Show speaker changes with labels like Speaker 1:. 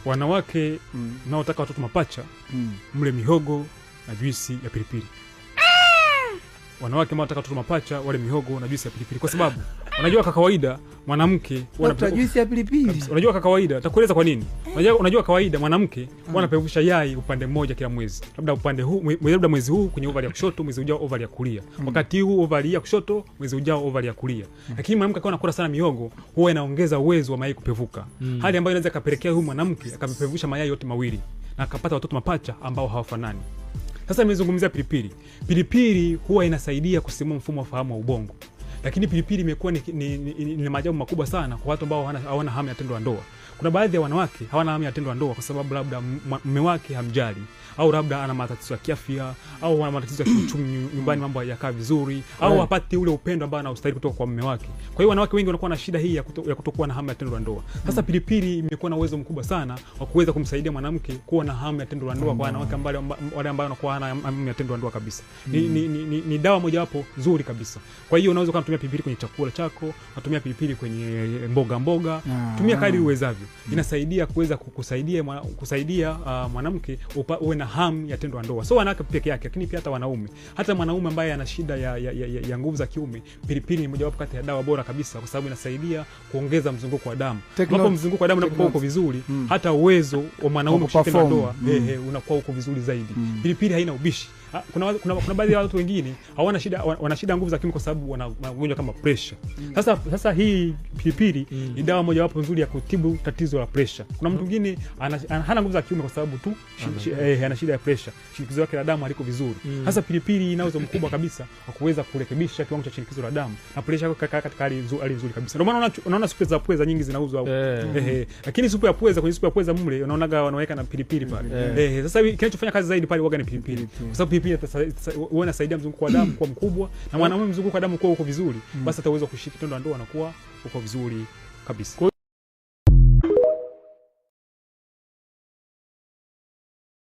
Speaker 1: Wanawake mnaotaka watoto mapacha, mle mihogo na juisi ya pilipili. Wanawake mnaotaka watoto mapacha wale mihogo na juisi ya pilipili, kwa sababu unajua kwa kawaida mwanamke
Speaker 2: wana juisi ya pilipili.
Speaker 1: Unajua kwa kawaida, nitakueleza kwa nini. Unajua kawaida mwanamke wanapevusha yai upande mmoja kila mwezi. Labda upande huu, labda mwezi huu kwenye ovari ya kushoto, mwezi ujao ovari ya kulia. Wakati huu ovari ya kushoto, mwezi ujao ovari ya kulia. Lakini mwanamke akiwa anakula sana mihogo, huwa inaongeza uwezo wa mayai kupevuka. Hali ambayo inaweza kapelekea huyu mwanamke akapevusha mayai yote mawili na akapata watoto mapacha ambao hawafanani. Sasa nimezungumzia pilipili. Pilipili huwa inasaidia kusimua mfumo wa fahamu wa ubongo. Lakini pilipili imekuwa ni maajabu makubwa sana kwa watu ambao hawana hamu ya tendo la ndoa. Kuna baadhi ya wanawake hawana hamu ya tendo la ndoa kwa sababu labda mume wake hamjali, au labda ana matatizo ya kiafya, au ana matatizo ya kiuchumi nyumbani, mambo hayakaa vizuri, au hapati ule upendo ambao anaustahili kutoka kwa mume wake. Kwa hiyo wanawake wengi wanakuwa na shida hii ya kutokuwa na hamu ya tendo la ndoa. Sasa pilipili imekuwa na uwezo mkubwa sana wa kuweza kumsaidia mwanamke kuwa na hamu ya tendo la ndoa kwa wanawake ambao wale ambao wanakuwa hana hamu ya tendo la ndoa kabisa. Ni dawa mojawapo nzuri kabisa. Kwa hiyo unaweza kutumia pilipili kwenye chakula chako, unatumia pilipili kwenye mboga mboga, tumia kadri uwezavyo. Inasaidia kuweza kusaidia mwanamke uwe na hamu ya tendo la ndoa. So wanawake peke yake, lakini pia hata wanaume. Hata mwanaume ambaye ana shida ya nguvu za kiume, pilipili ni mojawapo kati ya dawa bora kabisa kwa sababu inasaidia kuongeza mzunguko wa damu. Ambapo mzunguko wa damu unapokuwa uko vizuri, hata uwezo wa mwanaume kushiriki tendo la ndoa unakuwa uko vizuri zaidi. Pilipili haina ubishi. Kuna baadhi ya watu wengine hawana shida, wana shida nguvu za kiume kwa sababu wana magonjwa kama pressure. Sasa hii pilipili ni dawa mojawapo nzuri ya kutibu tatizo la pressure. Kuna mtu mwingine hana nguvu za kiume kwa sababu tu ana shida ya pressure, shinikizo lake la damu haliko vizuri. Sasa pilipili ina uwezo mkubwa kabisa wa kuweza kurekebisha kiwango cha shinikizo la damu na pressure yako katika hali nzuri kabisa. Ndio maana unaona supu za pweza nyingi zinauzwa huko. Lakini supu ya pweza, kwenye supu ya pweza mle unaonaga wanaweka na pilipili pale. Sasa kinachofanya kazi zaidi pale huaga ni pilipili. Kwa sababu pilipili huwa inasaidia mzunguko wa damu kuwa mkubwa, na mwanaume mzunguko wa damu kuwa uko vizuri, basi ataweza kushiriki tendo la ndoa na kuwa uko vizuri kabisa.